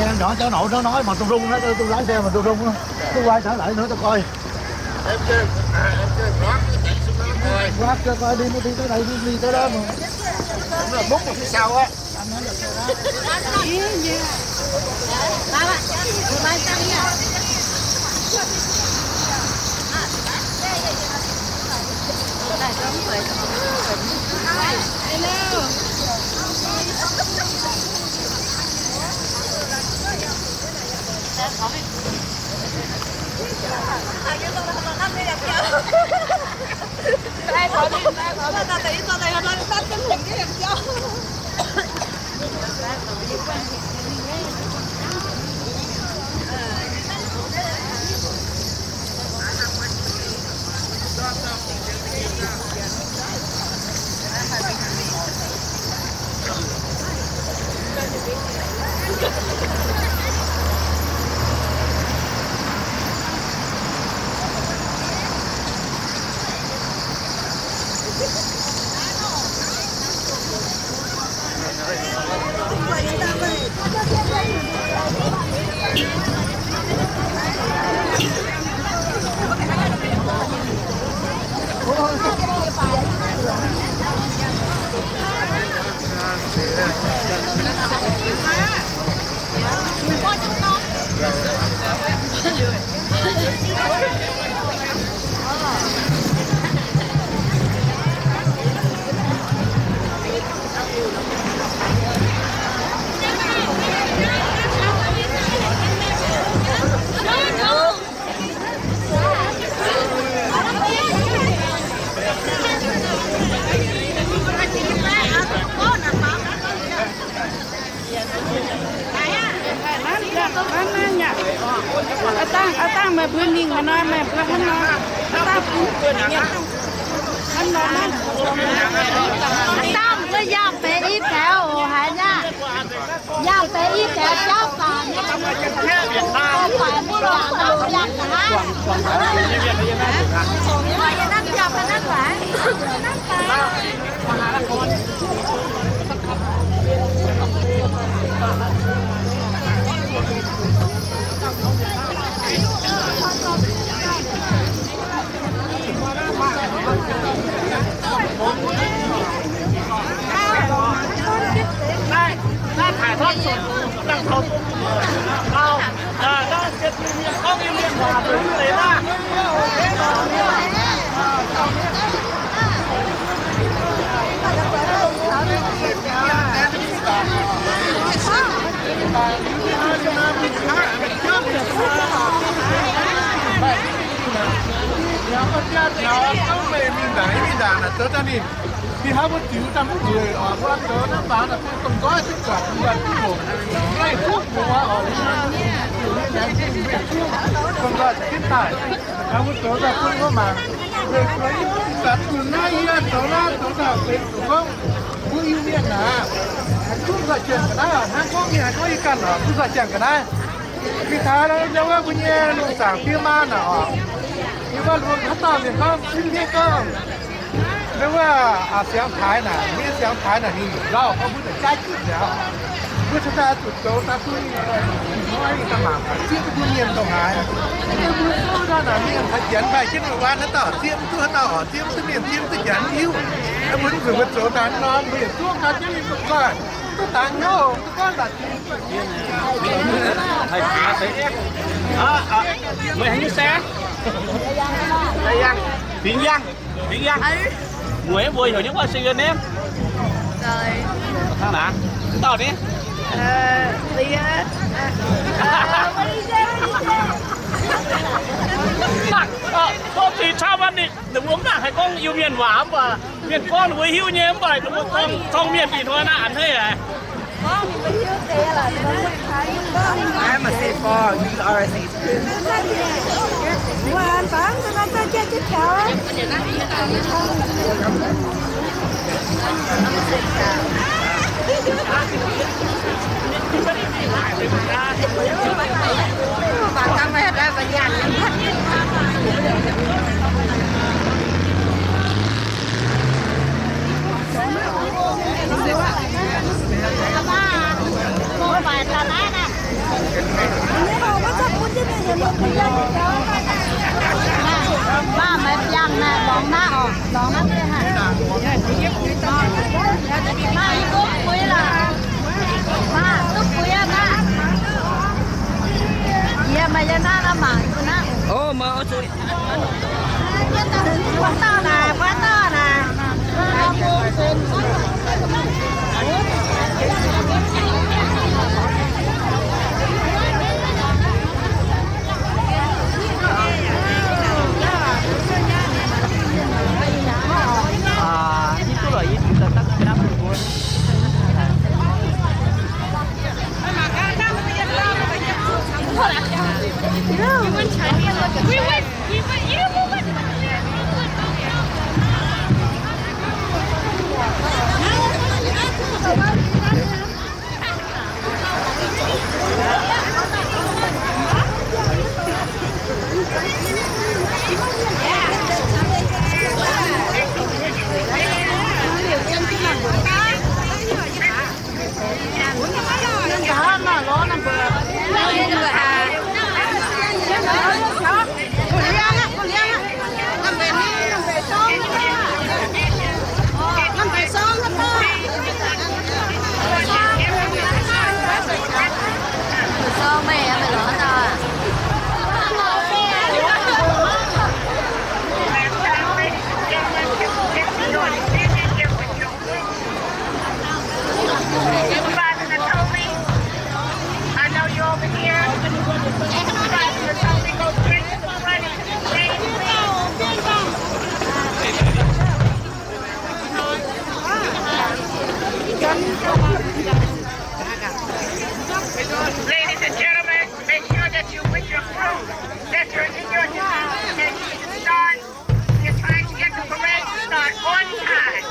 Nor jauv nor, nor mangc dongh dongh, duqv lái xe mangc dongh dongh, duqv lái xe laiz nor daaih goiv. Mangc daaih goiv, ninh mingh daaih laiz, ninh mingh daaih laiz mangc. Aav dangh, aav dangh meih mbuo mingh haaix nor, meih mbuo hnangv nor, aav dangh bun buonc nyei. Hnangv nor, aav dangh mbuo yangh benx i taux oc haaix nyungc. Yangh benx i taux jauv baac nyei, baac mbuo yangh nor yangh ga'haav. Ninh hnangv mbuo ziux daaih mv nzueic oc, mbuo zoux naaiv faaux daaih bun domh nqoiv duqv buatc, mbuo duqv hoqc, mv duqv mbuox oc, mbuo laengz zingh mbuo yietc zungv domh nqoiv za'gengh daaih. Hnangv mbuo zoux daaih bun mbuo mangc, weic zuqc yie mv baac zuqc naaiv yie zoux naaiv zoux daaih benx zuqc gorngv mbuo Iu-Mienh naaic, haiz zungv nzoih jangx ga'naaiv, hnangv gorngv mienh haiz gorngv yie ganh oc, zungv nzoih jangx ga'naaiv. Mingh taux ndau wuov mbuo nyei lungh zaangc fiev maa naaic oc, yie mbuo lungh haaix dauh mienh gorngv, mienh gorngv, ndau wuov siangx taaix naaic, mienh siangx taaix naaic ninh lauh gorngv mbuo daaih jaaix jienv nziaaux. Mbuo cingx daaih zuqc zoux daaih bun ninh hnoi ninh daaih mangc, zieqv duqv mbuo mienh ndongc haaix. Mbuo souv ndau naaic mienh haih janx maaih jienv wuov waan haaix dauh zieqv mv duqv, haaix dauh oc zieqv mv duqv mienh, zieqv mv duqv janx hiuv. Mbuo mv zuqc mbuo zoux daaih nor, mbuo yietc zungv ganh jienv ninh duqv goiv, duqv dangx hnyouv, duqv goiv la'zinh. Meih haaix nyungc saengv? Fingx Yangh. Fingx Yangh. Mueiz mbuo heuc nyei, what is your name? Hnangv naaic, dauh ni. Gorngv zuqc cau maanh ninh, ninh mbuo mv baac haih gorngv Iu-Mienh waac mv baac mienh gorngv ninh mbuo hiuv nyei, mv baac ninh mbuo gorngv mienh ih hnoi naaiv a'hneiv aqv. Maah, maiv biangh naaiv, lorngx naaiv oc, lorngx naaiv deix haic. Maah, yie duqv buix lorqc. Maah, duqv buix aqv maah. Yie maaih yiem naaiv, naaiv mangc yie naaiv. Ov, meih oix zuqc Supervisor Natoli, I know you're over here. Supervisor Natoli, go straight to the front. Ladies and gentlemen, make sure that you with your crew, that you're in your, and you can start. We're trying to get the parade to start on time.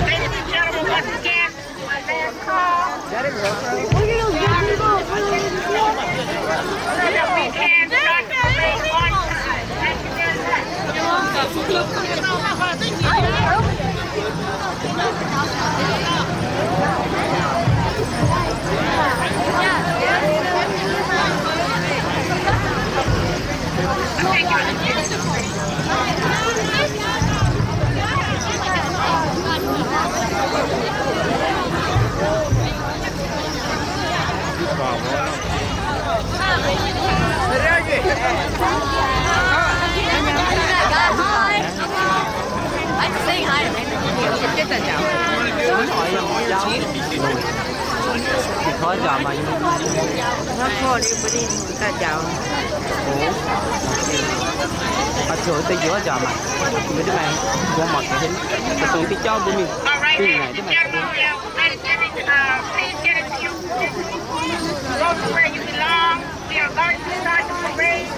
Ladies and gentlemen, once again, my last call. So that we can start the parade on time. Thank you very much. Thói njaaux maaih, hnangv korv liuz mbuo ninh ganh njaaux. Ov, ziouc deix yuoqv njaaux maaih, mbuo mangc gaax hien, dongh diuh jauv mbuo mingh, dingh naaic diuh maaih. Go to where you belong. We are going to start the parade.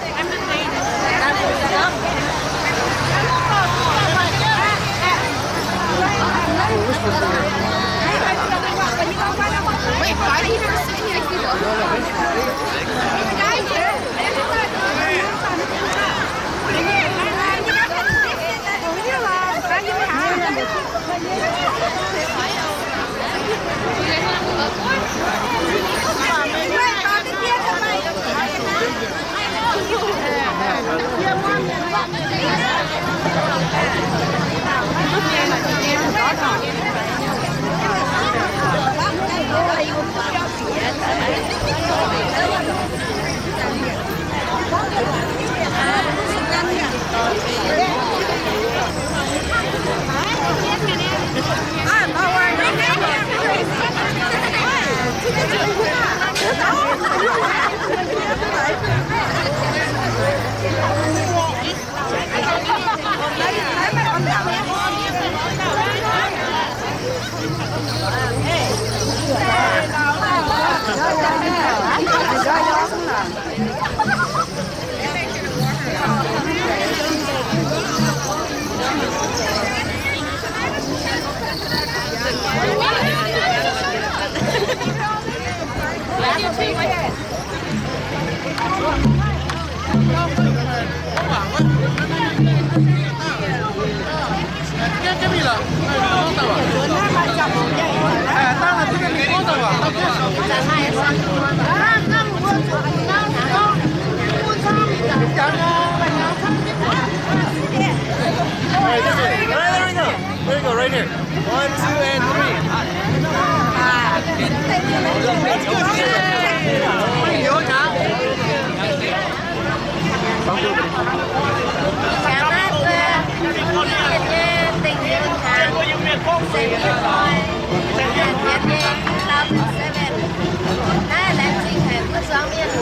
Naaiv laengz zingh haic mbuo zuangx mienh,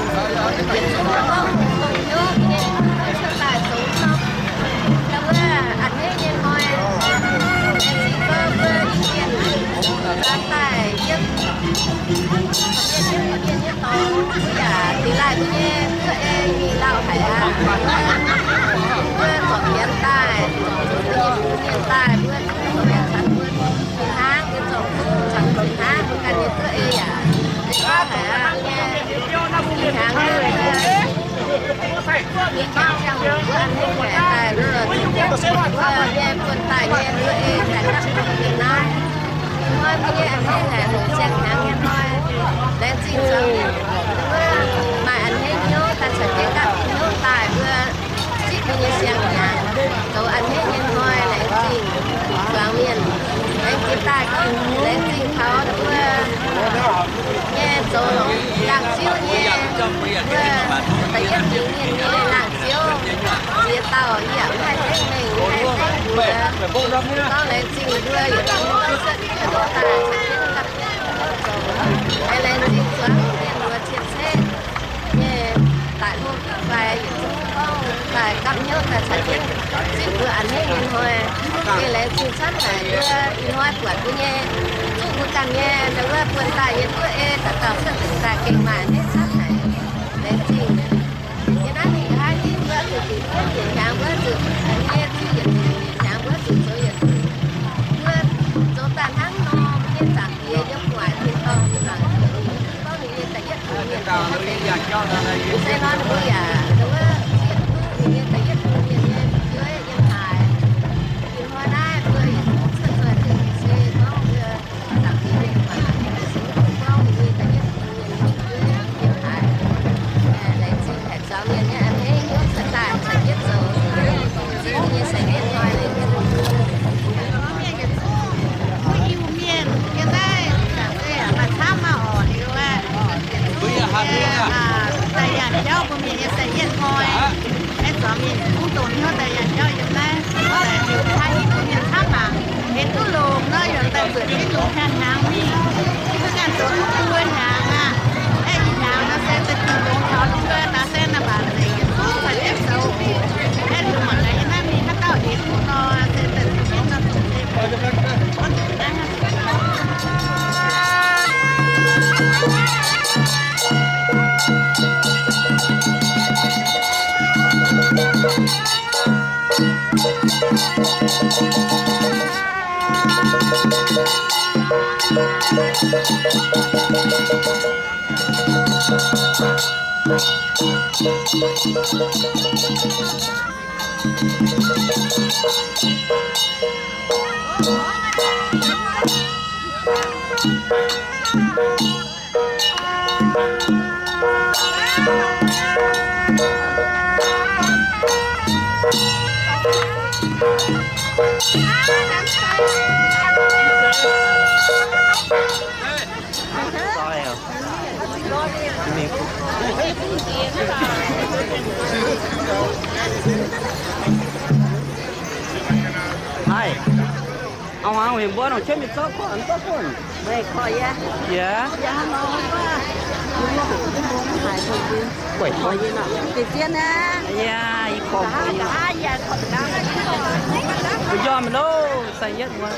yietc zungv gorngv hungh hnyouv nyei mbuo cuotv daaih zoux norm, wuov a'hneiv nyei hnoi. Laengz zingh gorngv mbuo ih jiex zaangc daaih yiem mienh, yiem mienh nyei dorngx, mbuo yaac dingx laanh mbuo nyei zuov ei mingh lauh haic aqv. Mbuo zorc jienx daaih, zorc zuqc mbuo nyei bun mienh daaih, mbuo zuqc mienh caux mbuo fih hnangv, mbuo zorc zuqc caux mbuo fih hnangv, mbuo ganh nyei zuov ei yaac lauh haic aqv. Fih hnangv nyei buonv daaih nyei zuov ei daaih gapv jienv mbuo naaiv. Ih hnoi mbuo nyei a'hneiv haic, siang-hnyangx nyei hnoi, laengz zingh zuangx mienh, wuov maaih a'hneiv hnyouv daaih caux jienv gapv hnyouv daaih mbuo zipv mbuo nyei siang-hnyangx, zoux a'hneiv nyei hnoi, laengz zingh zuangx mienh, laengz zingh daaih gorngv laengz zingh taux mbuo nyei zoux laangh ziouv nyei, mbuo da'yietv fingx mienh nyei laangh ziouv, ziex dauh yaac mv haih zengv mengh, mv haih zengv mbuox. Gorngv laengz zingh mbuo yietc zungv cuotv daaih caux jienv gapv jienv zoux, laengz zingh zuangx mienh mbuo cien-ceqv nyei daaih hlo fai yietc zungv gorngv daaih gapv hnyouv daaih caux jienv zipv mbuo a'hneiv nyei hnoi. Gengh laengz zingh camv haic mbuo ih hnoi buatc mbuo nyei, zuqv mbuo ganh nyei, wuov buonv daaih nyei zuov ei dauh dauh cuotv daaih gengh maaih a'hneiv camv haic. Laengz zingh. Yie naaiv mingh nqa'haav hingv mbuo zuqc dingc kuv dingc hnyangx, mbuo zuqc a'hneiv zuqc yietc zungv dingc hnyangx, mbuo zuqc zoux yietc zungv. Mbuo zoux daaih hnangv nor, mbuo nyei Zaangc Diex yiem gu'nguaaic tin-dorngh mangc, gorngv ninh nyei da'yietv bung mienh, se nor ninh mbuo yaac wuov zieqv duqv ninh nyei da'yietv bung mienh nyei fu'jueiv yiem haaix. Ih hnoi naaiv mbuo yietc zungv cuotv nzoih nzengc, se gorngv mbuo Zaangc Diex mienh gu'nguaaic mangc, se gorngv ninh nyei da'yietv bung mienh nyei fu'jueiv yiem haaix. Laengz zingh haic. Zuangx mienh nyei a'hneiv hnyouv cuotv daaih caux jienv zoux, zipv mbuo nyei sai-mienh hnoi. Mbuo Iu-Mienh yiem naaiv maaih camv maah oc, liuz aeqv, daaih yangh jauv mbuo mienh nyei sai-mienh hnoi. Aeqv, zuangx mienh zungv dongh hnyouv daaih yangh jauv yiem naaiv, liuz haaix nyungc mbuo mienh camv mangc, aengx duqv longx nor, yaac daaih zuotc jienv longx hnyangx mingh. Mbuo ganh zoux duqv buo hnyangx aqv. Aeqv, ih hnyangx nor se da'diuh longx taux mbuo daaih se naaiv mbac nzengc, yietc zungv caux jienv zoux. Aeqv, mbuo mangc gaax yiem naaiv mingh haaix dauh eix duqv nor, se daaih zuqc jienv nor zoux se. Haiz, auv-hmuangx heuc mbuo nongc cuotv mingh zorqv kuonx, zorqv kuonx. Meih korv yie. Yie. Yie hnangv nor, guaic korv yie nor. Deix zien aqv. Yie, yie korv mbuo yie. Mbuo njormh loh, sai-yietv mbuo.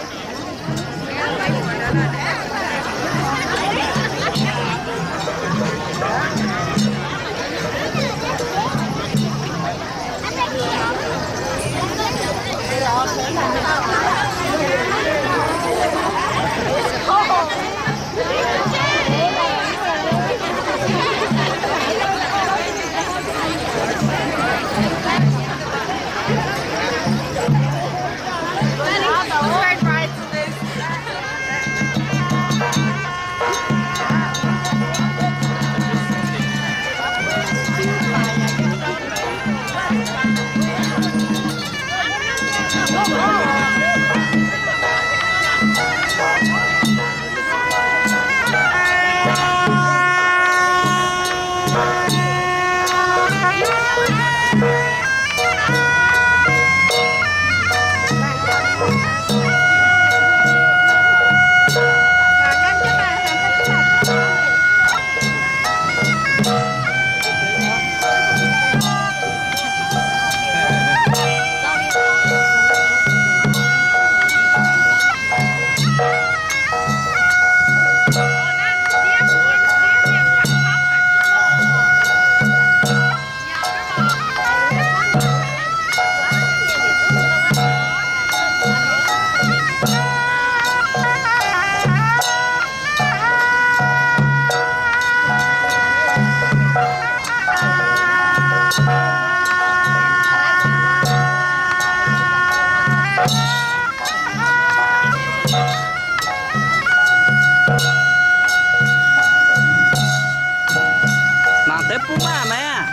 Bung maah, maiv aqv.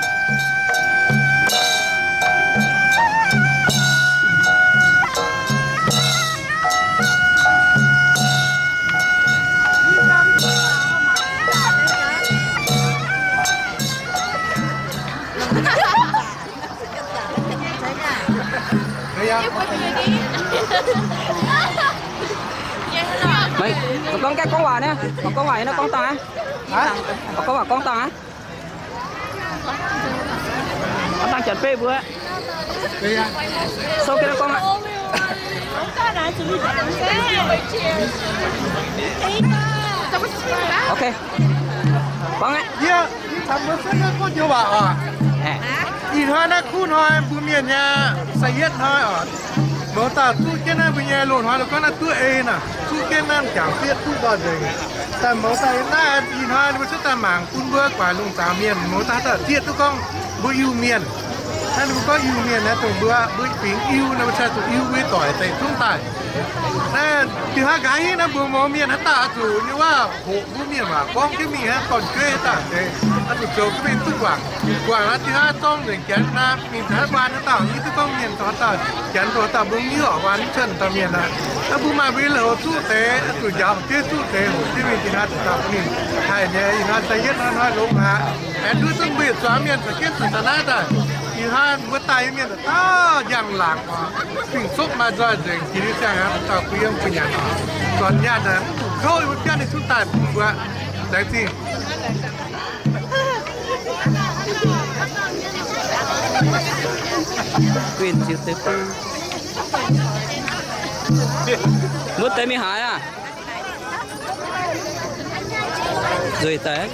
Maiv, maiv gorngv, gaengh gorngv waac naaiv, maiv gorngv waac naaiv, gorngv dangh aqv. Maiv gorngv waac, gorngv dangh aqv. Gorngv dangh janx beiv mbuo. Sou gengh gorngv aqv. Ok. Gorngv aqv. Yie, yie caux mbuo fiev naaiv gorngv joux waac oc. Ih hnoi naaiv kuv hnoi mbuo mienh nyei saa yietv hnoi oc. Mouz dauh duqv jienv naaiv mbuo nyei loz-hnoi, loz-gorngv naaiv duqv ei naaic, zuqv jienv naaiv m'jangc fiev duqv nzoih nzengc. Daaih mouz dauh naaiv ih hnoi mbuo cuotv daaih mangc bun mbuo guaax lungh zaangc mienh, mouz dauh haaix dauh zieqv duqv gorngv mbuo Iu-Mienh. Naaiv ninh mbuo gorngv Iu-Mienh naaiv dongh mbuo, mbuo fingx Iu naaiv, mbuo cingx zuqc Iu mbuo doic deix zungv daaih. Naaiv diuh hnangv nqa'haav naaiv mbuo mouz mienh haaix dauh oix zuqc nyei waac hoqc mbuo mienh waac gorngv jienv mingh hnangv, dorn-jueiv haaix dauh deix oix zuqc zoux jienv mingh duqv guangc. Guangc naaiv diuh hnangv zorng nzengc janx naaiv, mingh taux haaix baan haaix dauh mv hiuv duqv gorngv mienh zoux haaix dauh, janx zoux haaix dauh, mbuo mv hiuv oc, waan mv cuotv dauh mienh aqv. Naaiv mbuo maaih mbuo yietc louh zuqv deix, oix zuqc njaaux jienv zuqv deix, hoqc jienv mingh diuh hnangv zuqc dauh bun ninh haih nyei. Ih hnoi saa yietv hnoi hnoi longx aqv. Aengx nduov zungv mbuo yietc zuangx mienh caux jienv zuqc taux naaiv daaih. Ih hnoi mbuo daaih nyei mienh dauh dauh njang-laangc oc, fingx-sopv maaih nzoih nzengc, jiex liuz ziangh aqv, dauh bun yiem gu'nyanc oc. Zuonx nyaanh aeqv, mv zuqc kouv, mbuo bianv ninh zungv daaih bun mbuo. Laengz zingh. Guinh ziux deix bung. Muotv deix mingh haaix aqv? Nzueic daaih,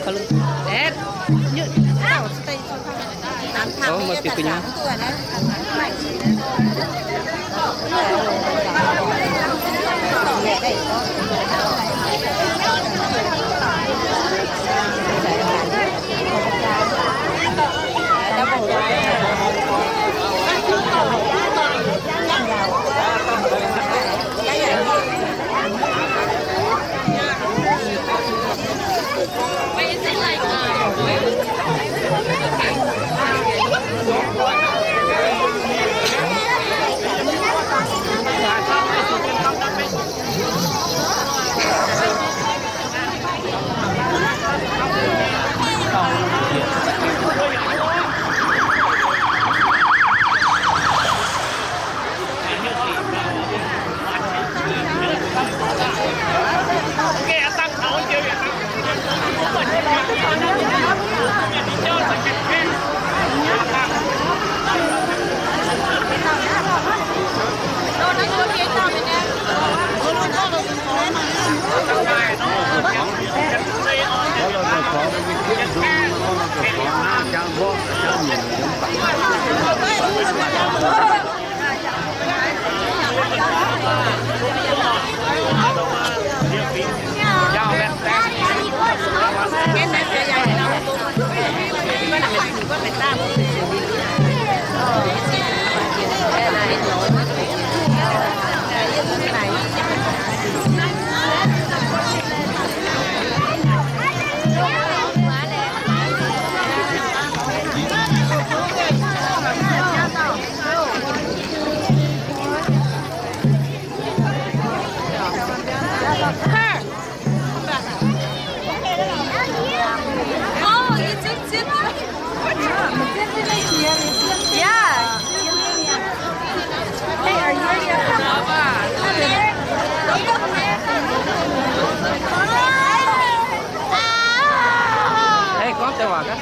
Ei, gorngv deix waac gaax.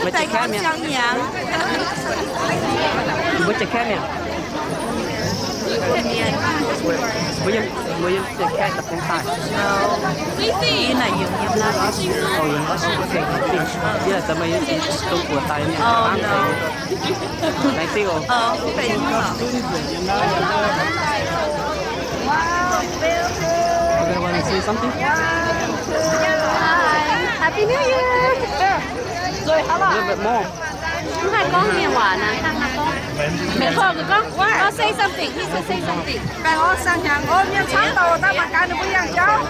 Meih jiex kaeqv mi'aqv? Mbuo jiex kaeqv mi'aqv? Mbuo yiem, mbuo yiem jiex kaeqv da'bung daaih. Yie laaix daaih meih yiem Zong-Guoqv daaih mi'aqv. Laengz zingh oc. Okay, wanna say something? Happy New Year! A little bit more. Mv haih gorngv mienh waac naaic, hnangv naaiv gorngv. Mienh gorngv, gorngv, gorngv say something. He said say something. Baengh orn siang-hnyangx, o, mienh camv douc daaih mangc gaax ninh mbuo yangh jauv.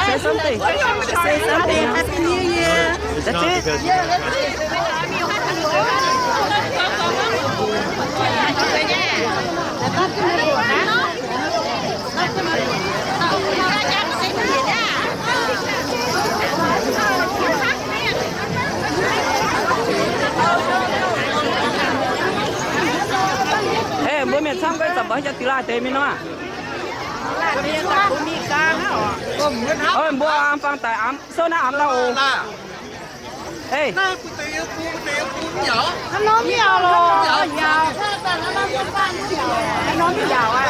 Say something. Say something. Happy New Year. That's it. Ei, mbuo mienh camv gaiv za'gengh mbuo haaix jaax diqc laaih deix mingh nor. Ov, mbuo aengx fangx daic, aengx souv naaiv aengx daaih oc. Ei. Hnangv nor mv yaac lorqc, yaac. Hnangv nor mv yaac aqv.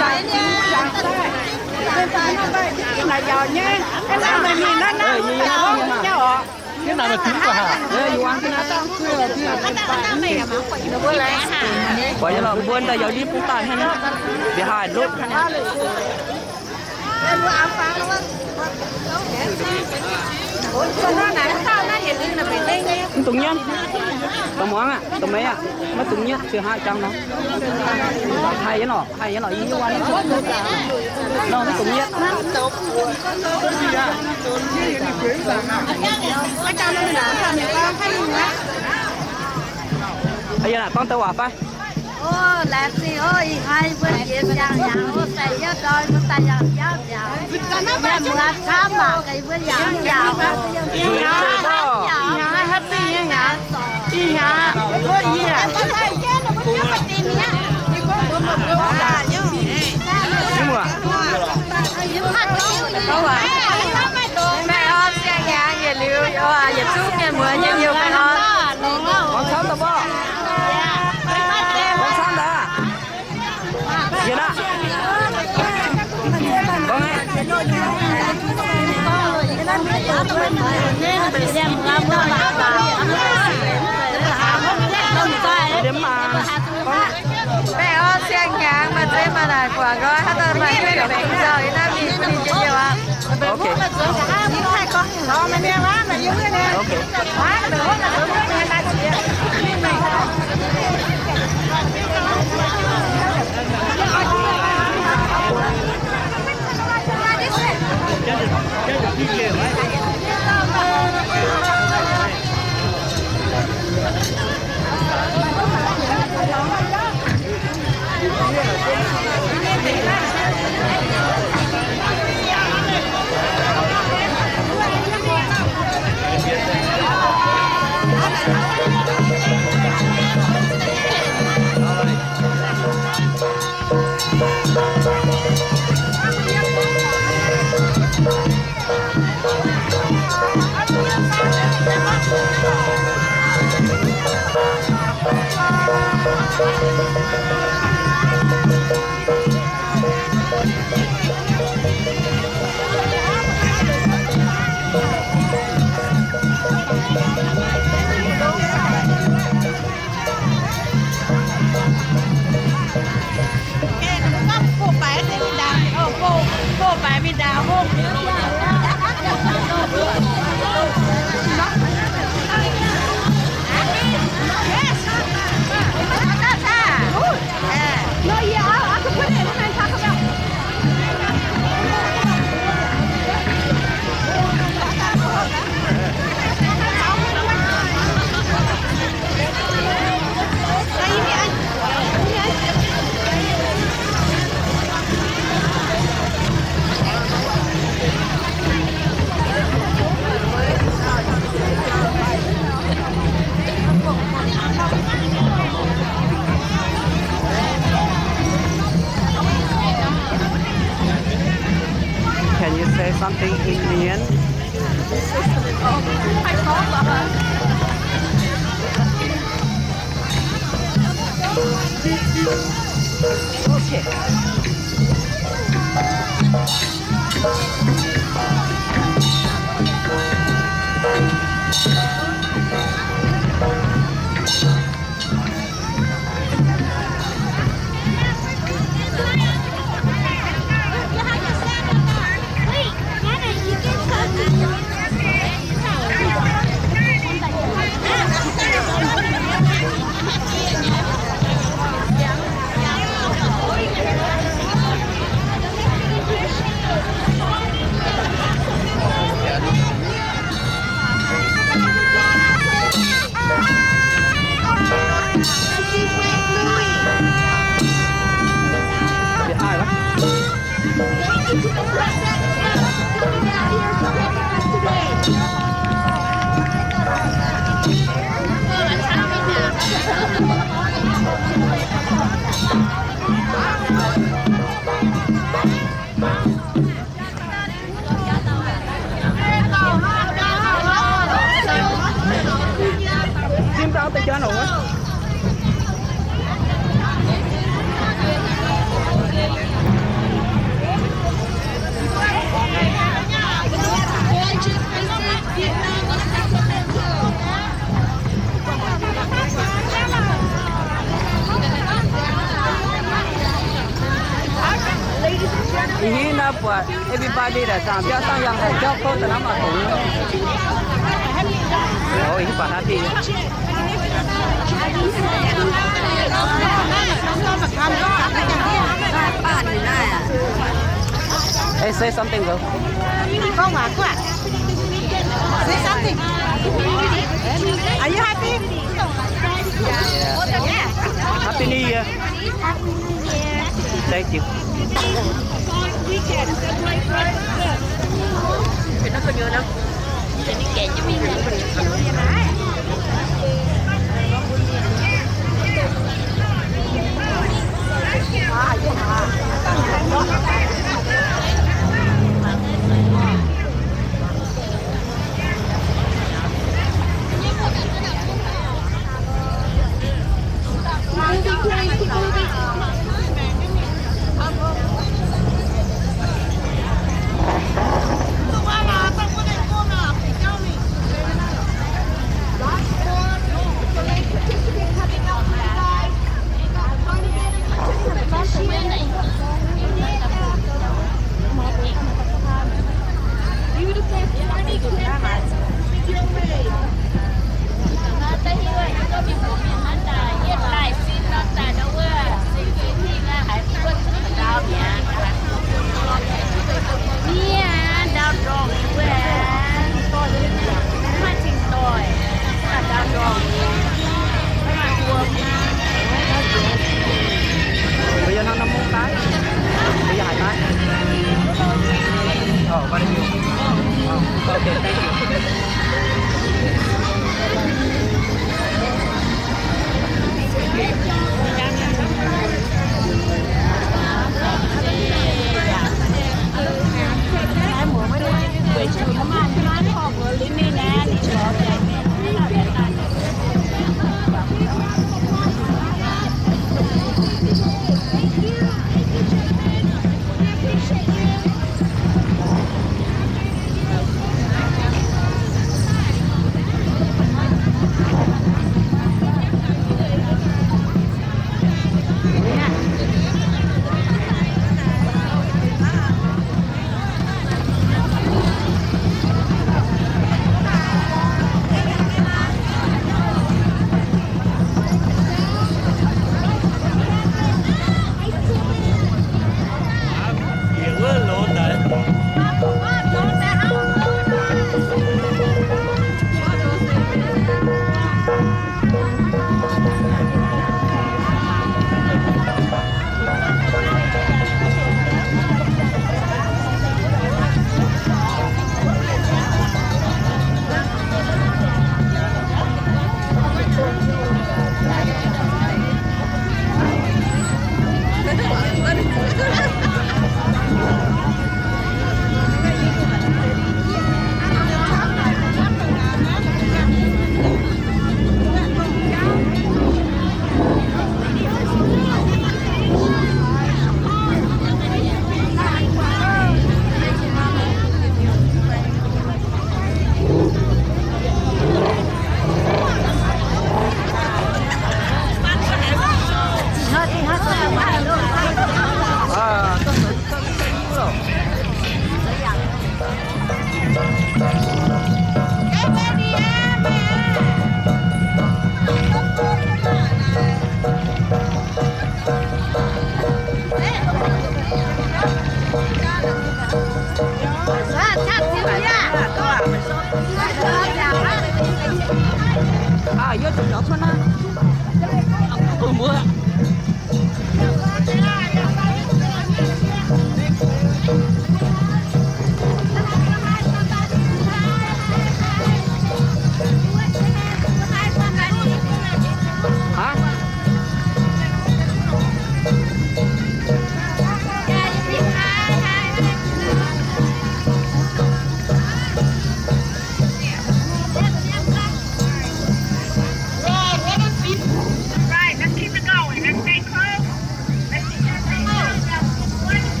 Yaac nyei. Naaic yaac nyei. Hnangv naaiv meih mingh naaiv naaiv nyei oc. Buatc nyei lorqc, mbuo daaih yaac ndiev bung daaih hnangv naaiv. Nziex haih ndutv hnangv naaiv. Mv dungx nyietv. Dongh muangx aqv, dongh meih aqv, maiv dungx nyietv, ziouc haaix jangx nor. Haih nyei lorqc, haih nyei lorqc, yie nyei waac nor mv dungx nyietv. Aa, yie naaic gorngv deix waac fai? O, laengz zingh o, ih hnoi mbuo jiex ziangh hnyangx o, sai yie doix mbuo daaih yangh jauv nziaauc. Mienh muoz camv mangc gaax mbuo yangh jauv. Ih hnoi happy nyei hnyangx. Ih hnoi, o, yie. Mv muoz. Baengh orn siang hnyangx yietc liuz, yietc zungv mienh muoz nyei liuz baengh orn. Gorngv camv daaih mbuo. Gorngv camv daaih. Yietc aqv. Gorngv aqv. Baengh orn siang hnyangx maaih zeiv maaih naaic guangc nqoi, hnangv nor maaih duqv yietc baeqv zaux yiem naaiv mingh, mingh njien-youh aqv. Ok. Ok. Can you say something in Mien? Okay. Ih hiuv naaiv buatc everybody daaih zaangc biauv dangh yangh haic, biauv kouv daaih naaiv maaih dongz. Oh, ih hiuv buatc happy. Hey, say something, bro. Say something. Are you happy? Yeah. Happy New Year. Thank you.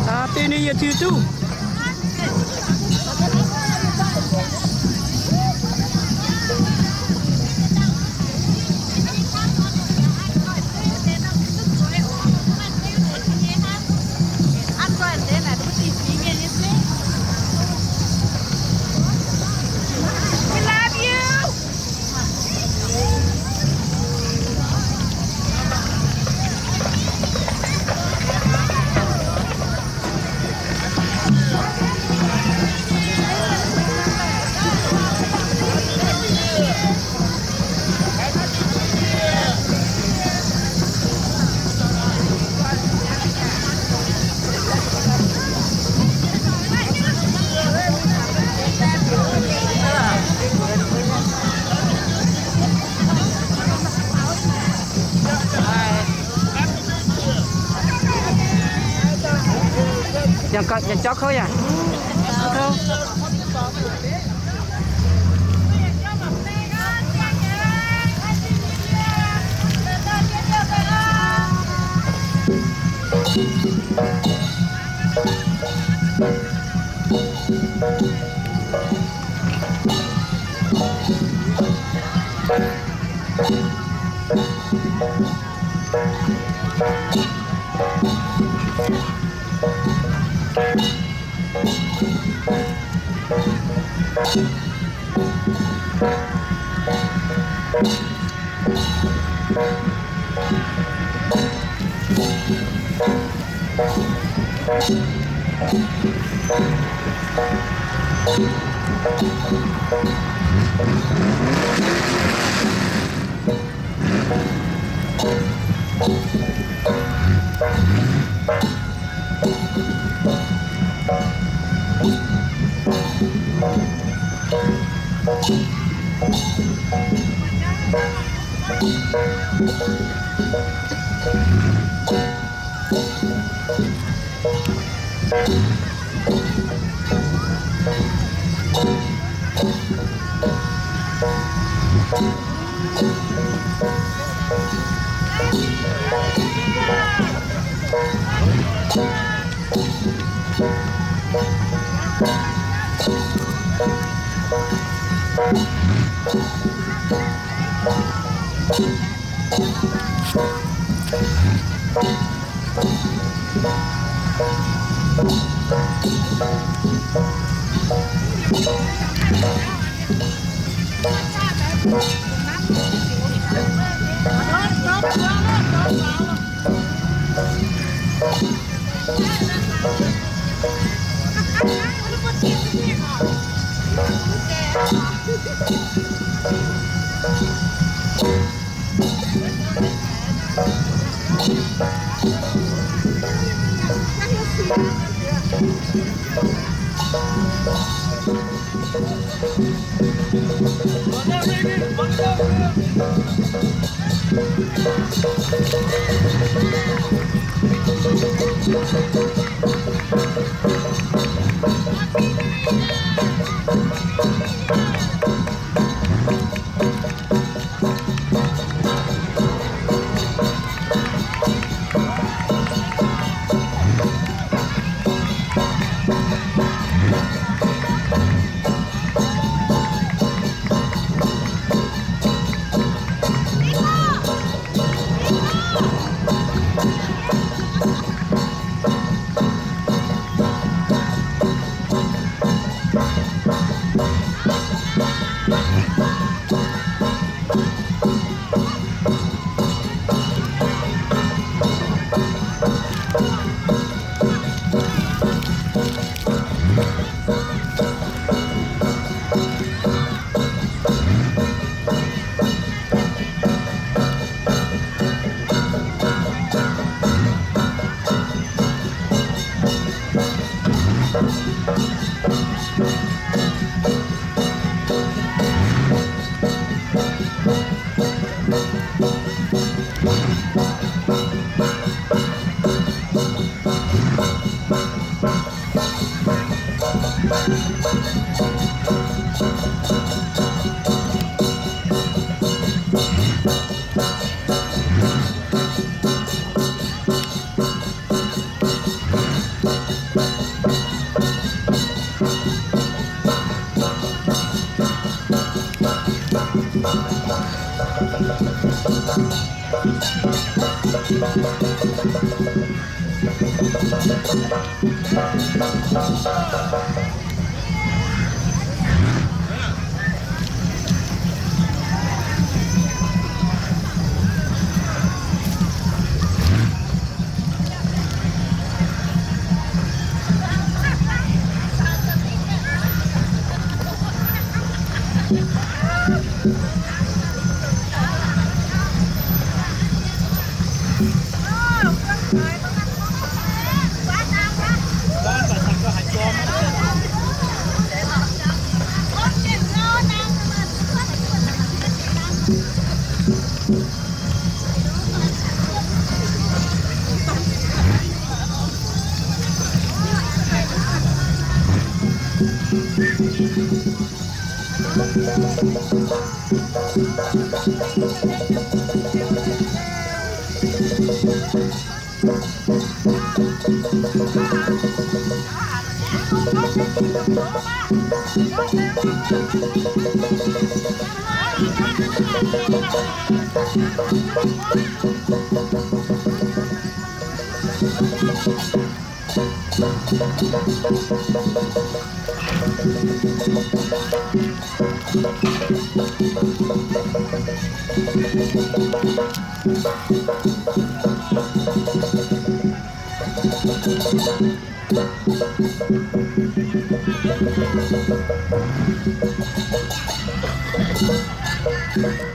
Happy New Year to you too. We love you. Yangh gauh, yangh jauv kouv yaac.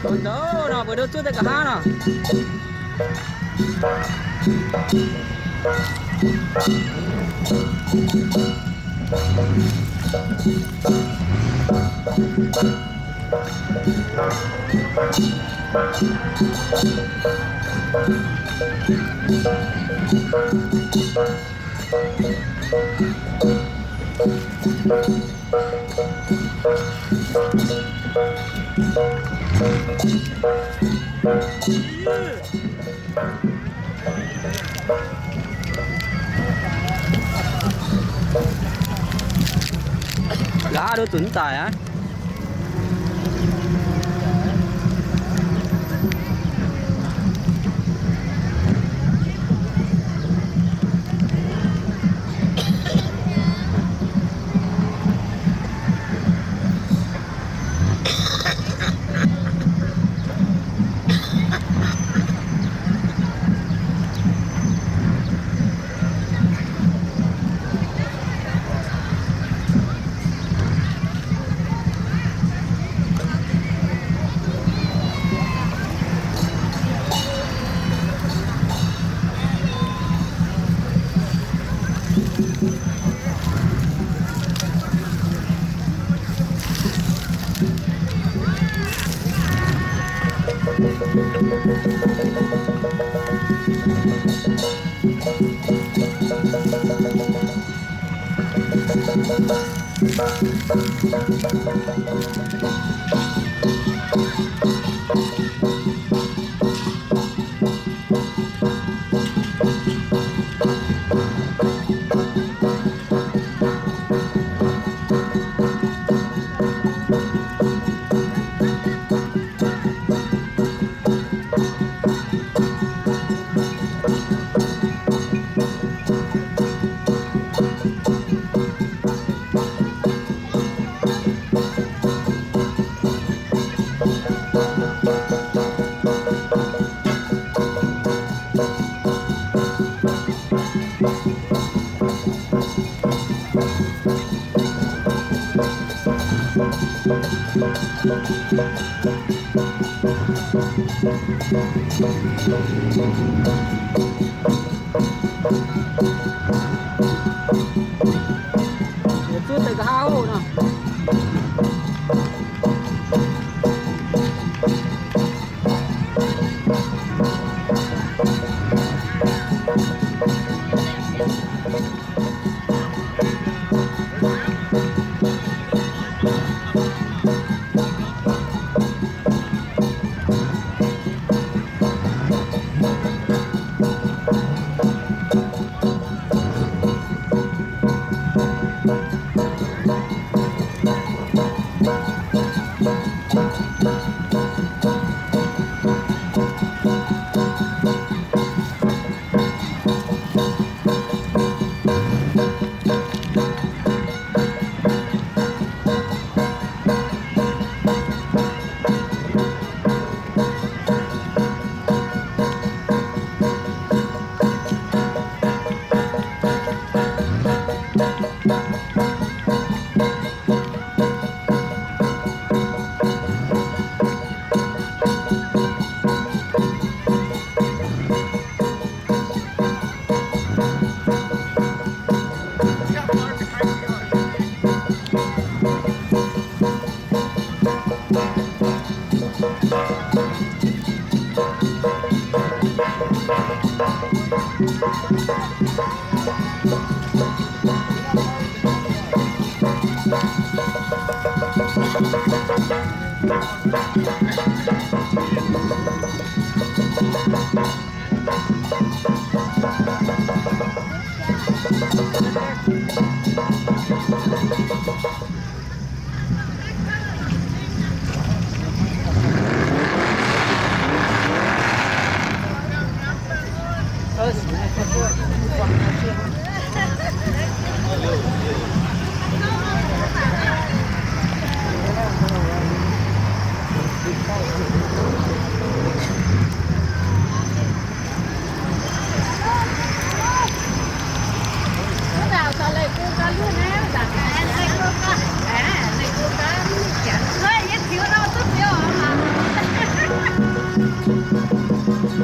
Mbu'ndongx nor, mbu'ndongx zuov daaih nqa'haav nor. Nqa'haav nduov zunc mv daic aqv. Yietc zungv deix nqa'haav hoc nor.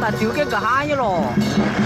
Daaih ziux jienv nqa'haav nyei lorqc.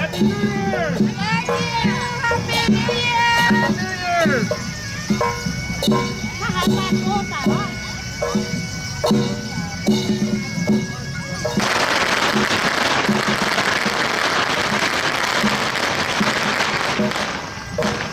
Happy New Year! Happy New Year!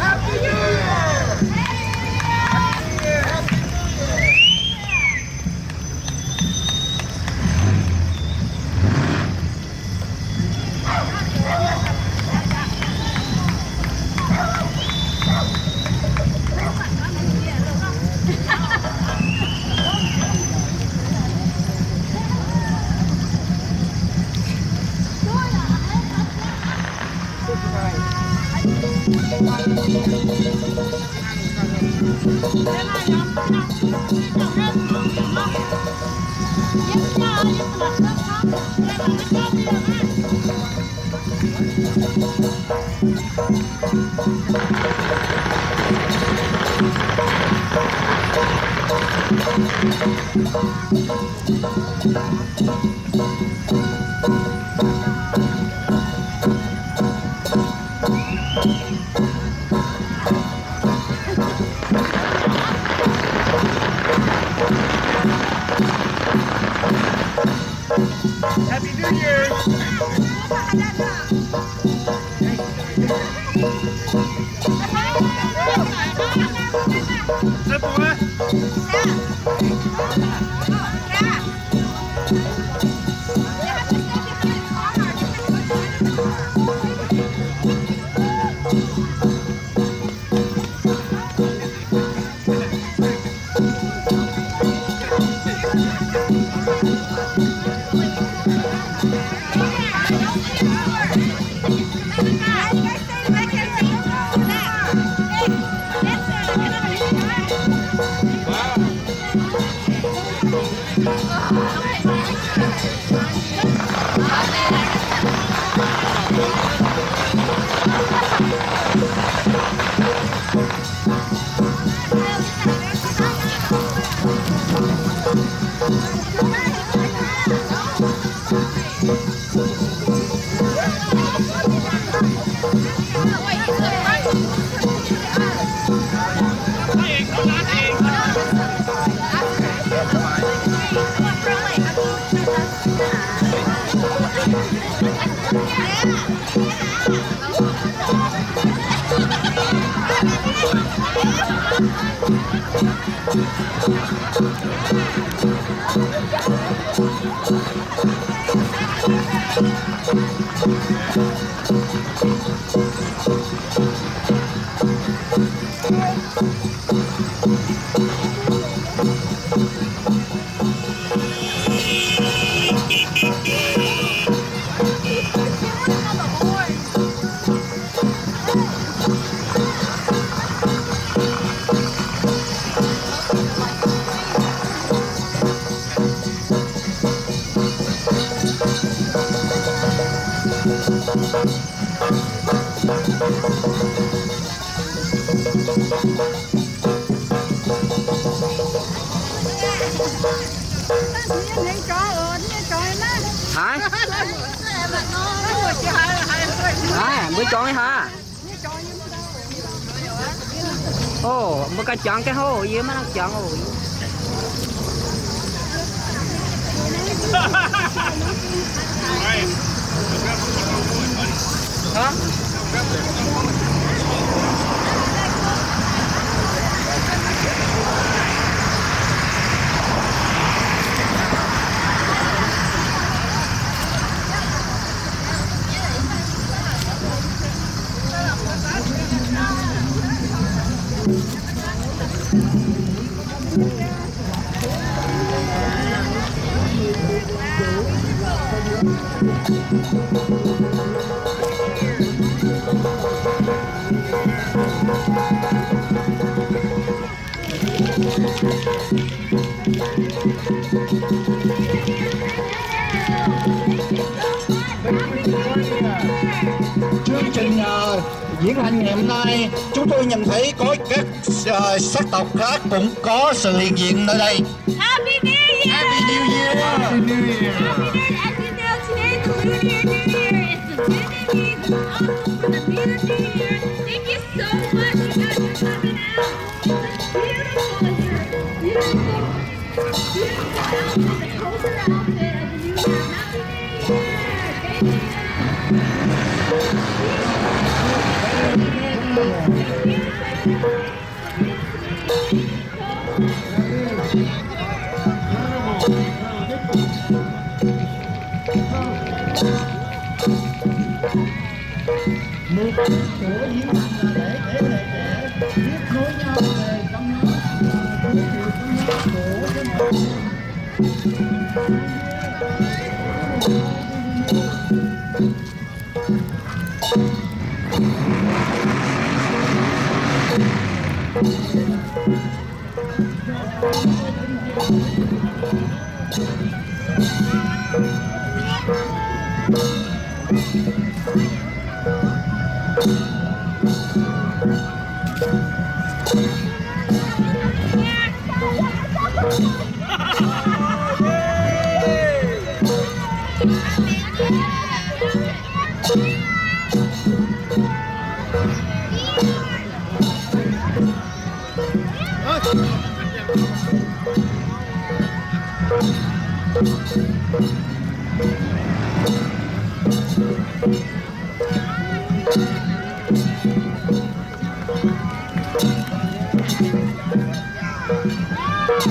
Happy New Year! Happy New Year! Happy New Year! Haaix? Haaix, mbuo jorngx haaix? Ov, mbuo ganh jangx ga'hlo, yie maiv nangc jangx oc. Chương trình, ờ, diễn hành ngày hôm nay, chúng tôi nhận thấy có các, ờ, sắc tộc khác cũng có sự hiện diện nơi đây. Happy New Year! Happy New Year! Happy New Year! Happy New Year! As you know, today is the Lunar New Year. It's the Lunar New Year. Welcome to the Lunar New Year. Thank you so much, you guys, for coming out. It's beautiful here. Beautiful. Beautiful outfit, the cobra outfit of the new year. Happy New Year! Thank you. Thank you. Thank you. Mục đích của diễu hành là để thế hệ trẻ biết nối nhau về văn hóa và giới thiệu văn hóa của dân tộc. Donx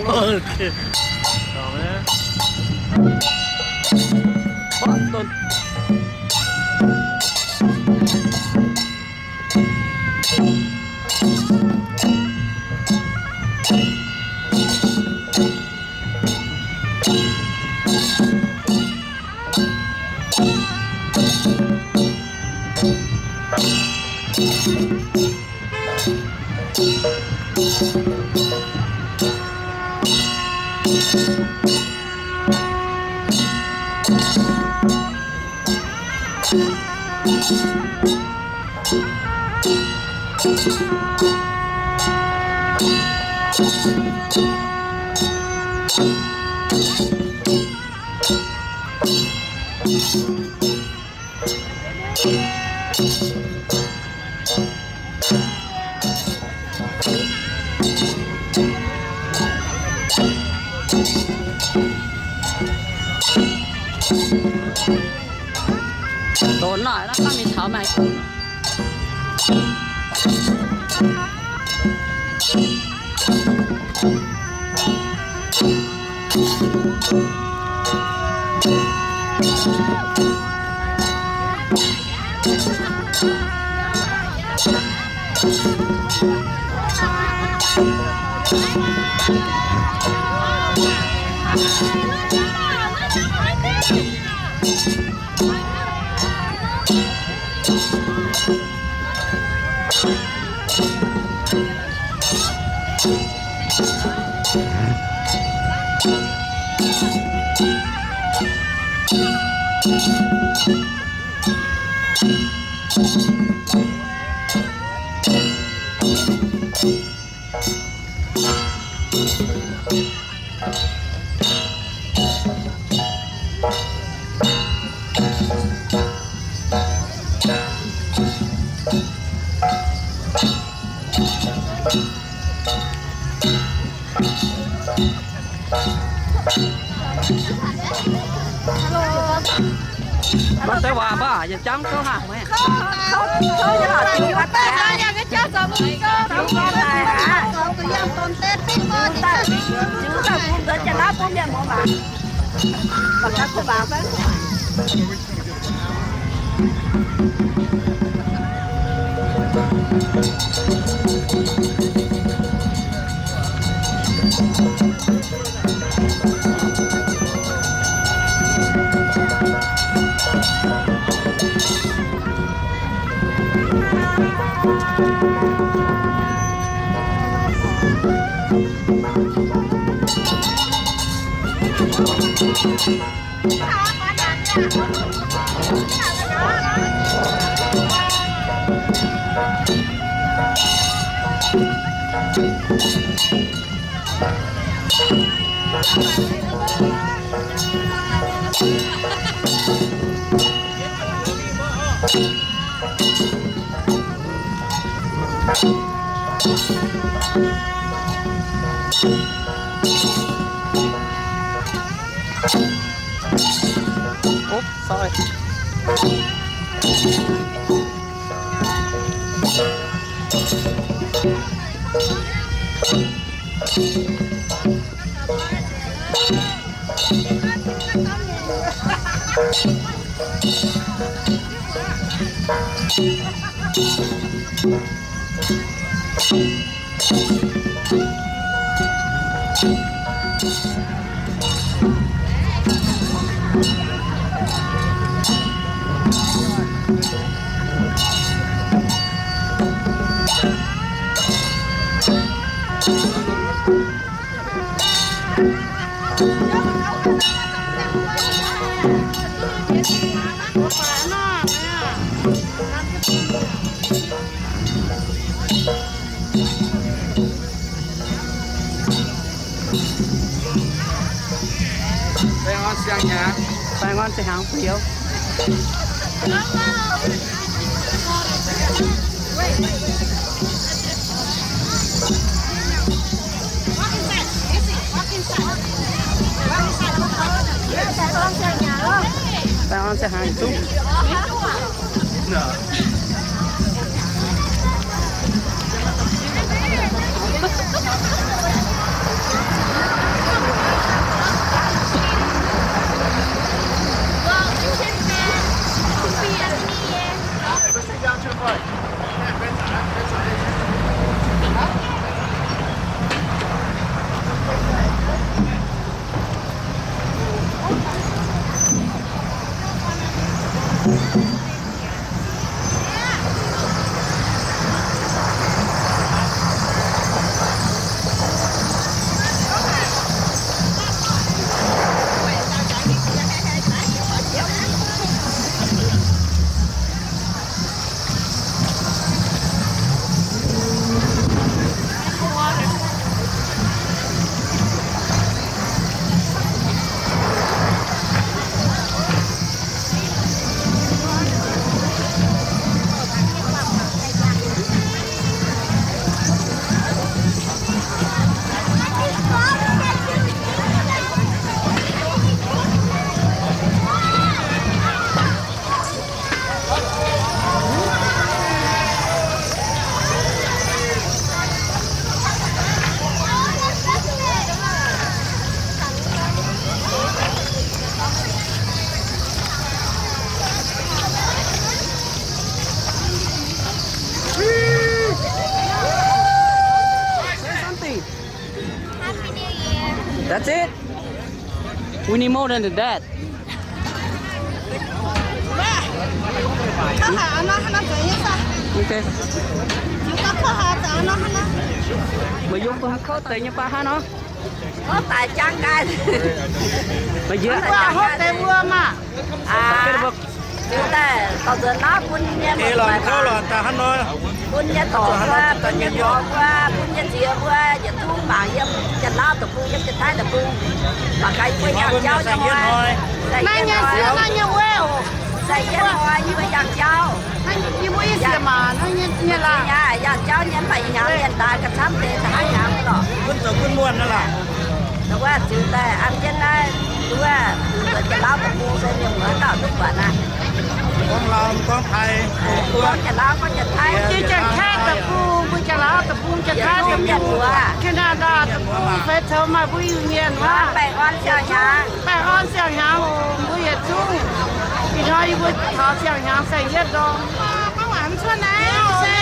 noic, mv baac mingh taux maaih Mv zeiz waac mv baac yietc jangv gouv haac meih. Oops, sorry. Baengh orn ziangh hnyangx, baengh orn ziangh hnyangx, fu'hiuv. Baengh orn ziangh hnyangx yietc zungv. it? We need more than that. Okay. Meih yiem bung kouv deix nyei baac hnangv nor. Kouv daaih jangv gaax. Meih yiem. Mbuo hopv deix mbuo maah. Ziux daaih dorh nzuonx naaiv bun nyei muoz-doic, bun nyei dorc mbuo, bun nyei gorx mbuo, bun nyei ziex mbuo, yietc zungv mangc yiem Janx-Lauv deic-bung, yiem Janx-Taiv deic-bung. Mangc gaax yie mbuo yangh jauv nyei hnoi, saeng-yietv hnoi, saeng-yietv hnoi yie mbuo yangh jauv. Yangh jauv nyei, mv baac ih hnyangx mienh daaih gauh camv deix, da'haiv hnyangx lorqc. Wuov ziux daaih an jienv naaiv, wuov, mbuo Janx-Lauv deic-bung se mienh muoz dauh duqv buatc naaiv. Gorngv Janx-Lauv, gorngv Taiv, gorngv Janx-Lauv, gorngv Janx-Taiv, mbuo Janx-Taiv deic-bung, mbuo Janx-Lauv deic-bung, Janx-Taiv deic-bung, Canada deic-bung, fai zoux maaih mbuo Iu-Mienh wuov. Baengh orn siang-hnyangx, baengh orn siang-hnyangx oc, mbuo yietc zungv. Ih hnoi yie mbuo taux siang-hnyangx saeng-yietv ndorm. Gorngv waac mv cuotv naaiv se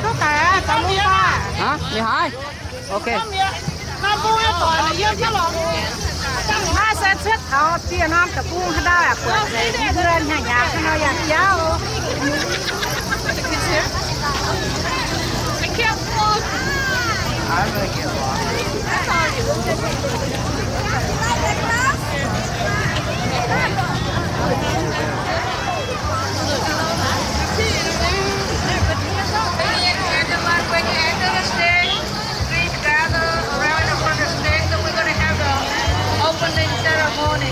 duqv daic aqv, daaih mbuo. Hnangv, ninh haaix? Ok. Naaiv mbuo doic yiem jienv lorqc. Naaiv se cuotv taux dieh norm deic-bung haaix dauh buatc nzengc yie mbuo hnyangx-hnyangx nor yangh jauv. Please gather around the front of the stage, and we're gonna have the opening ceremony.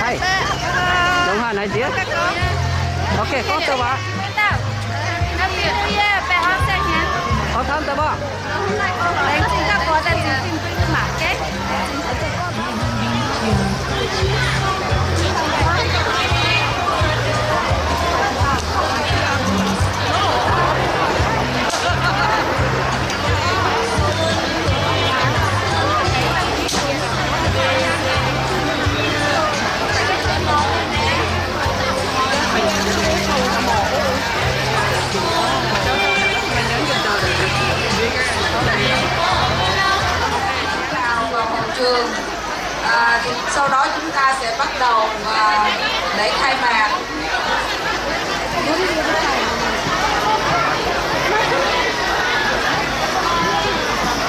Haih, longx haaix nor nziex? Ok, gorngv deix waac. Happy New Year, baengh orn siang-hnyangx. Gorngv camv deix mbuo. Vào quảng trường. À, thì sau đó chúng ta sẽ bắt đầu, à, lễ khai mạc.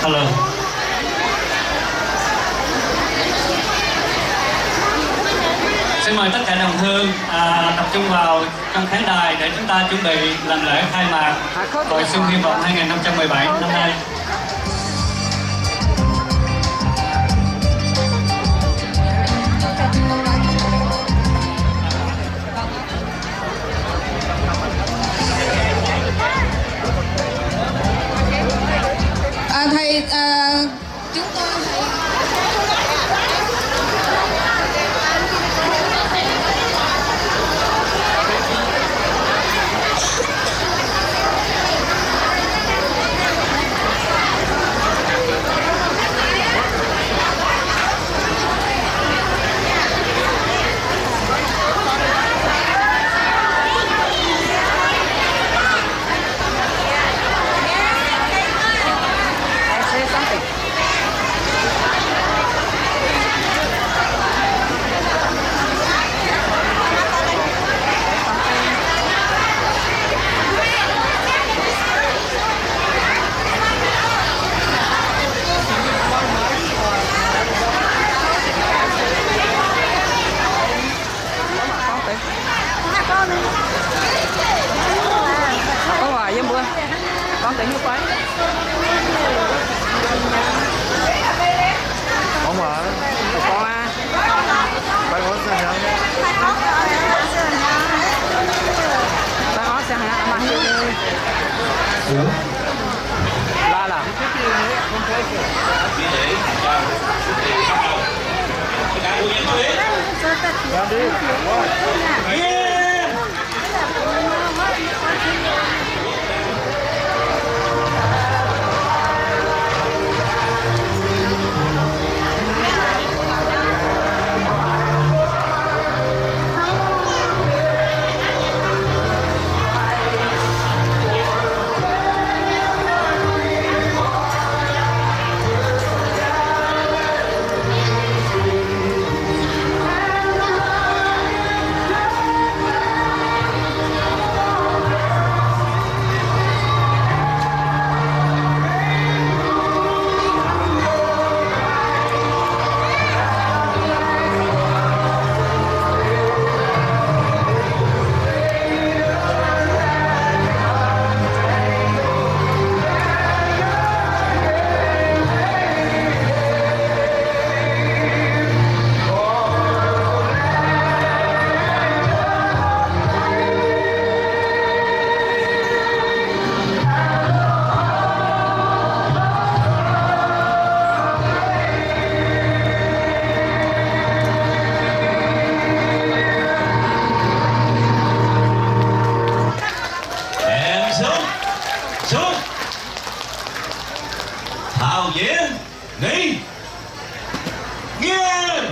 Hello. Xin mời tất cả đồng hương, à, tập trung vào trong khán đài để chúng ta chuẩn bị làm lễ khai mạc Hội Xuân Hy Vọng hai nghìn không trăm mười bảy năm nay. À, thầy, à, chúng tôi Aengx sung, sung, taux njiec, ninh, nyieh.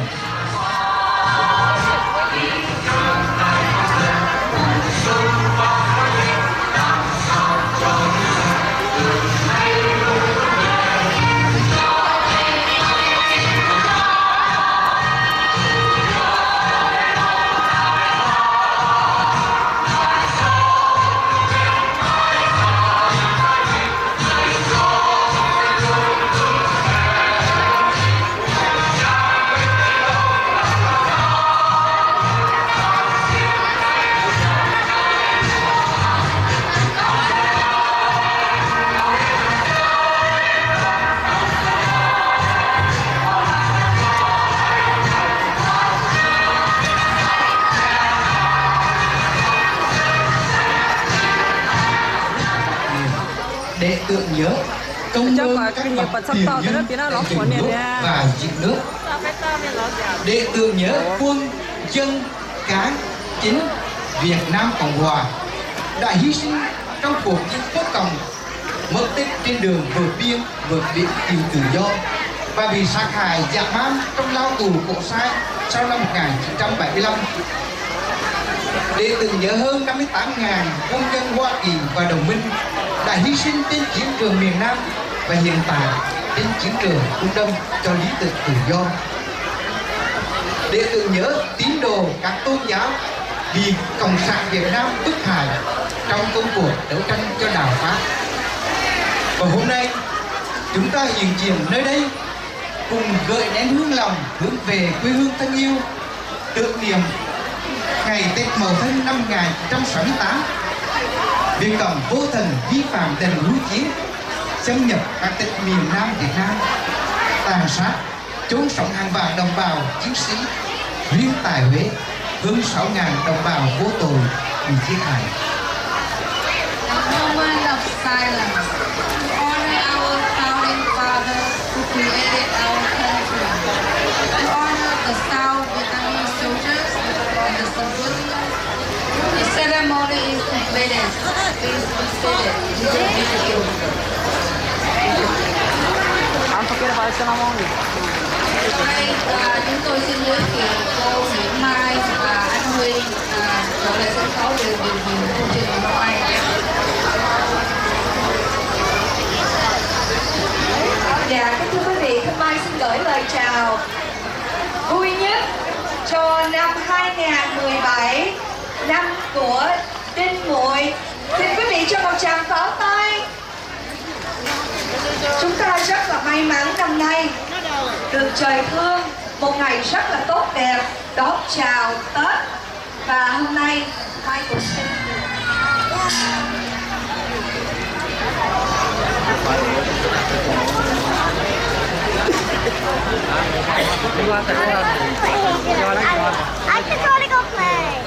Đệ tử nhớ công ơn các bậc tiền nhân đã dựng nước và dựng nước. Đệ tử nhớ quân dân cán chính Việt Nam Cộng Hòa đã hy sinh trong cuộc chiến quốc phòng, mất tích trên đường vượt biên, vượt biển tìm tự do và bị sát hại dã man trong lao tù khổ sai sau năm một ngàn chín trăm bảy mươi lăm. Để tưởng nhớ hơn năm mươi tám ngàn quân nhân Hoa Kỳ và đồng minh đã hy sinh trên chiến trường miền Nam và hiện tại trên chiến trường Trung Đông cho lý tưởng tự do. Để tưởng nhớ tín đồ các tôn giáo bị Cộng sản Việt Nam bức hại trong công cuộc đấu tranh cho đạo Pháp. Và hôm nay, chúng ta hiện diện nơi đây cùng gửi nén hương lòng hướng về quê hương thân yêu, tưởng niệm ngày Tết Mậu Thân năm một ngàn chín trăm sáu mươi tám, Việt Cộng vô thần vi phạm tình hữu chiến, xâm nhập các tỉnh miền Nam Việt Nam, tàn sát, chôn sống hàng vạn đồng bào chiến sĩ, riêng tại Huế, hơn sáu ngàn đồng bào vô tội bị giết hại. A moment of silence to honor our founding fathers who created our country, to honor the South Vietnamese soldiers and the civilians. The ceremony is completed. Please be seated. We will begin. Hôm nay, à, chúng tôi xin giới thiệu cô Nguyễn Mai và anh Huy, à, trở lại sân khấu để điều hành chương trình hôm nay. Dạ, kính thưa quý vị, Thanh Mai xin gửi lời chào vui nhất cho năm hai ngàn mười bảy, năm của Đinh Muội. Xin quý vị cho một tràng pháo tay. Chúng ta rất là may mắn năm nay được trời thương một ngày rất là tốt đẹp đón chào Tết. Và hôm nay Mai cũng xin I just want to go play.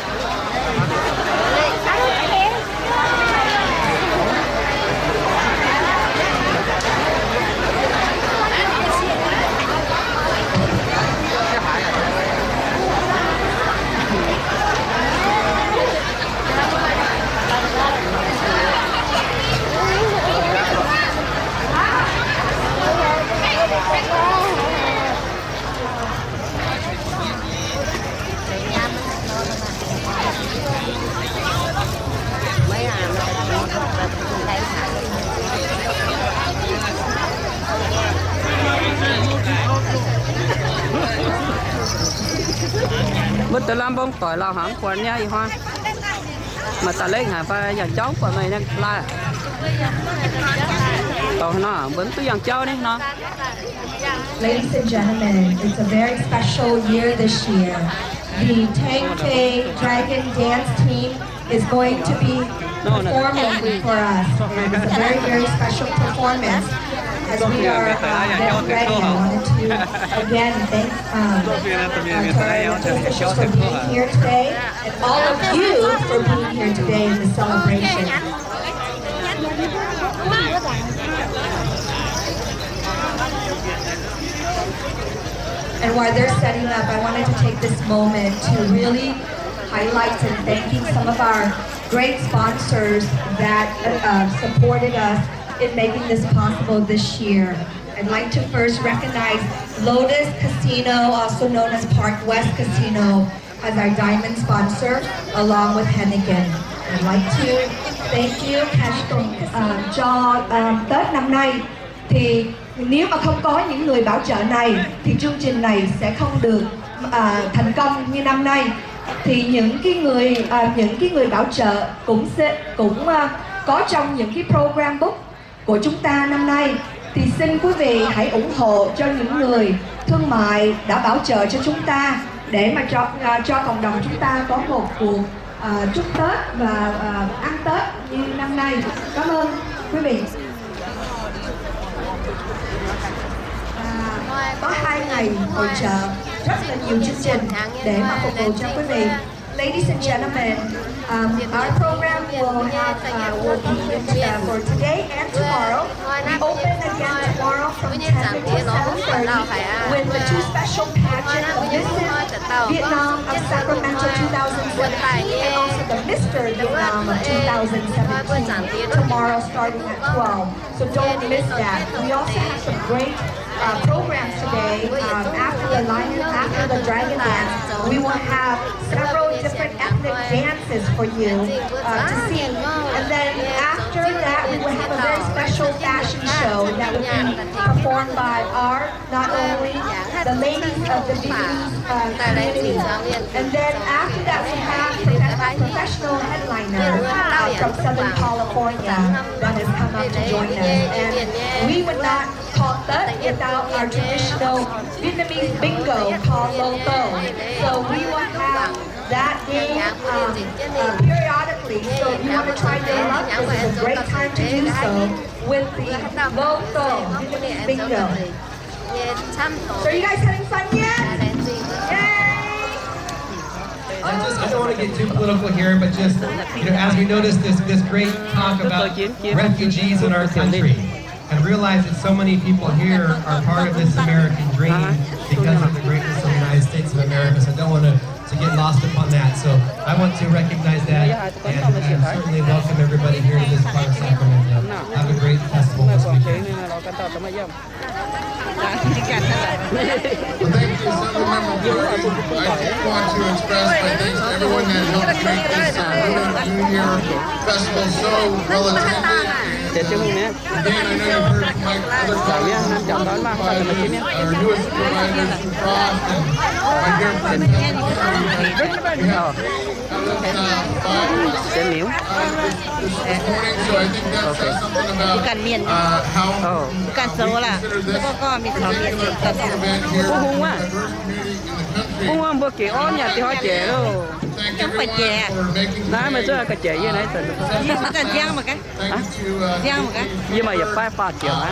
Mbuo deix lamh mbong doic lauh haic, mv buatc niaa ih hnoi. Maaih da'lekv haic fai yangh jauv, mv buatc meih nyei laaih. Dorh nor, mbuo mv duqv yangh jauv ni nor. Ladies and gentlemen, it's a very special year this year. The ten K Dragon Dance Team is going to be performing for us, and it's a very, very special performance. As we are, uh, getting ready, I wanted to again thank, um, uh, to our elected officials for being here today, and all of you for being here today in the celebration. And while they're setting up, I wanted to take this moment to really highlight and thanking some of our great sponsors that, uh, supported us in making this possible this year. I'd like to first recognize Lotus Casino, also known as Park West Casino, as our diamond sponsor, along with Heineken. I'd like to thank you, Cash Gong, uh, cho, um, Tết năm nay thì nếu mà không có những người bảo trợ này thì chương trình này sẽ không được, à, thành công như năm nay. Thì những cái người, à, những cái người bảo trợ cũng sẽ, cũng, à, có trong những cái program book của chúng ta năm nay, thì xin quý vị hãy ủng hộ cho những người thương mại đã bảo trợ cho chúng ta để mà cho, à, cho cộng đồng chúng ta có một cuộc, à, chúc Tết và, à, ăn Tết như năm nay. Cảm ơn quý vị. À, có hai ngày hội chợ, rất là nhiều chương trình để mà phục vụ cho quý vị. Ladies and gentlemen, um, our program will have, uh, will be in, uh, for today and tomorrow. We open again tomorrow from ten to seven thirty with the two special pageants of Miss Vietnam of Sacramento two thousand seventeen and also the Mister Vietnam of two thousand seventeen tomorrow starting at twelve. So don't miss that. We also have some great, uh, programs today. Um, after the lion, after the dragon dance, we will have several different ethnic dances for you, uh, to see. And then after that, we will have a very special fashion show that will be performed by our, not only the ladies of the Vietnamese, uh, community, and then after that we have profe-, professional headliner, uh, from Southern California that has come up to join us. And we would not call Tết without our traditional Vietnamese bingo called Lotto. So we will have that game, um, uh, periodically. So if you want to try your luck, this is a great time to do so with the Lotto Vietnamese bingo. So you guys having fun yet? Yay! I just, I don't want to get too political here, but just, you know, as we notice this, this great talk about refugees in our country, and realize that so many people here are part of this American dream because of the greatness of the United States of America. So I don't want to, to get lost upon that. So I want to recognize that and, and certainly welcome everybody here to this part of Sacramento. Have a great festival this weekend. Well, thank you, Assembly Member Brody. I do want to express my thanks to everyone that helped make this, uh, Lunar New Year Festival so well attended. And again, I know you've heard from my other colleagues, supervisors, our newest supervisors, Steve Frost, and my dear friend, Kevin Kennedy. We have Xiem Miu. Ganh mienh, ganh zoux laaix, mbuo gorngv mienh zoux mienh. Bung Hung wuov, Bung Hung mbuo gec orv nyanc diuh hnoi jiex loh. Naaiv meih zuov ga'jiex yie naaiv zanc. Yie maaih yietc baeqv faah ziepc aqv.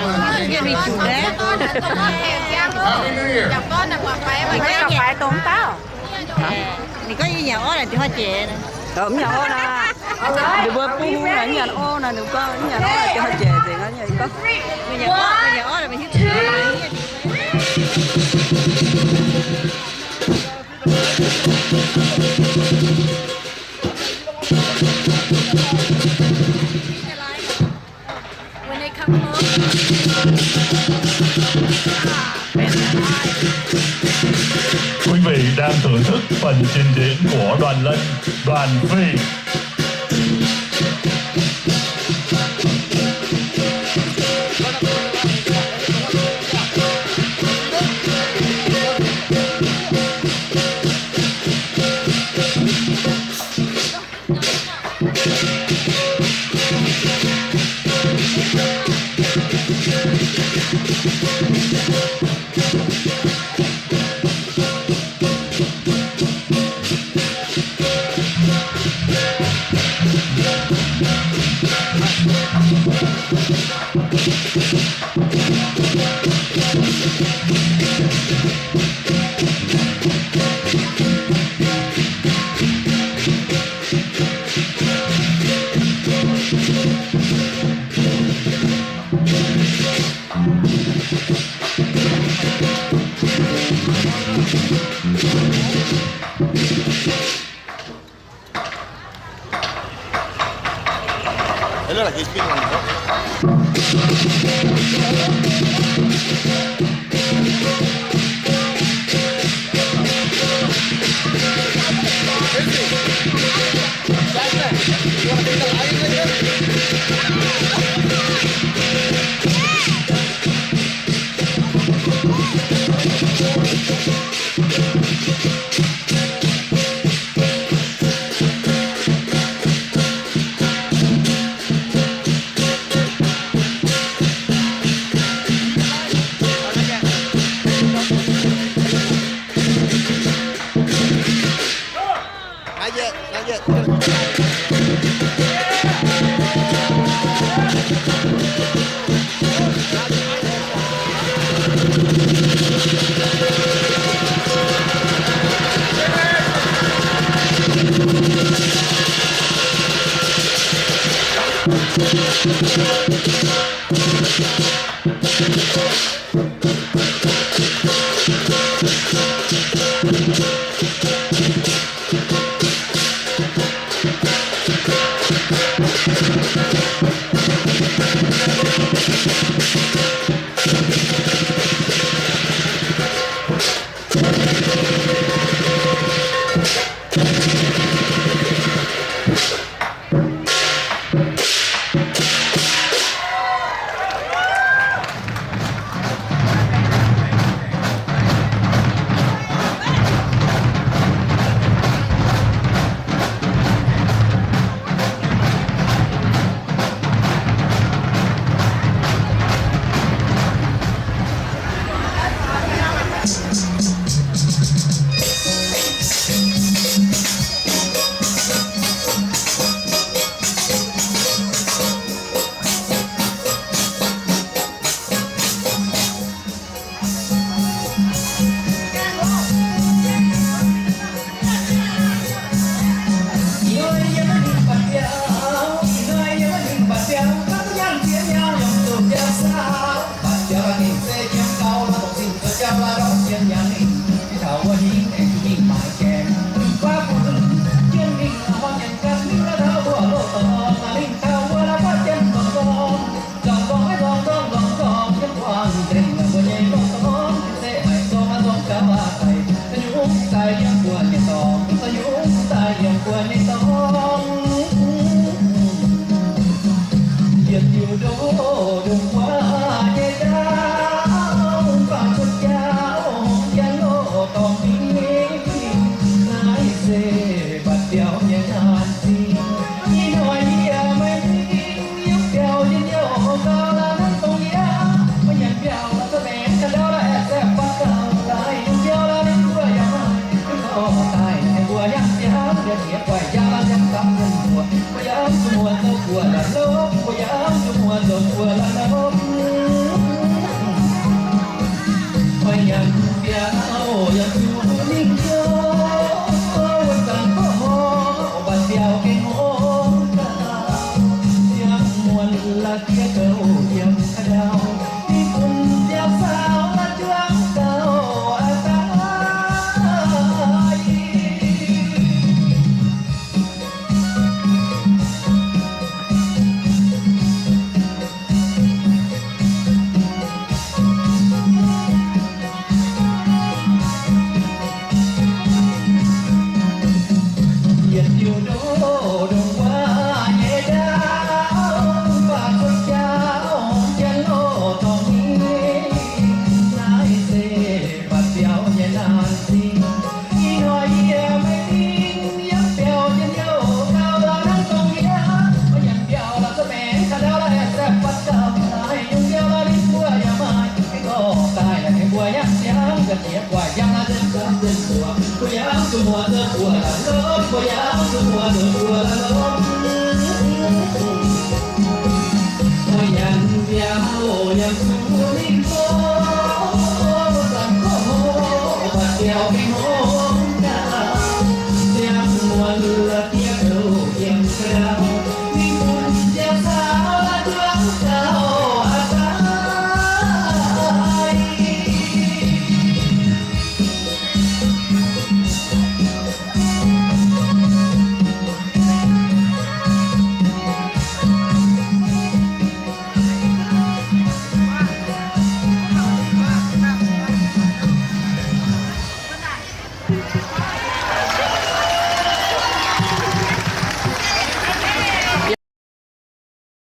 Ninh gorngv yie nyanc orv naaic diuh hnoi jiex. Mv nyanc orv naaic. Ninh mbuo Bung Hung naaic mv nyanc orv naaic, ninh gorngv mv nyanc orv naaic diuh hnoi jiex nzengc aqv. Ninh gorngv, mienh nyanc orv, mienh nyanc orv naaic mienh hiuv duqv. Quý vị đang thưởng thức phần trình diễn của đoàn lân, đoàn Phi.